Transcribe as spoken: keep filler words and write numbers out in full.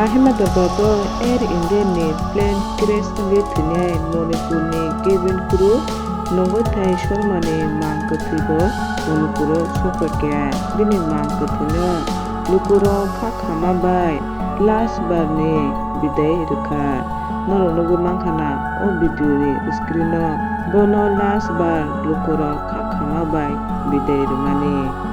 Ahmedabad o Air India ni plane crash wngwi thwinai Manipur ni cabin crew Nongwithai Sharma ni mang kwthwi bo Manipur o sokphaikha. Bini mang kwthwi no lukurok kha khama bai last bar ni bidai rwkha. Norok nugwi mankha na o video ni screen o, bono last bar lukurok kha khama bai bidai rwmani.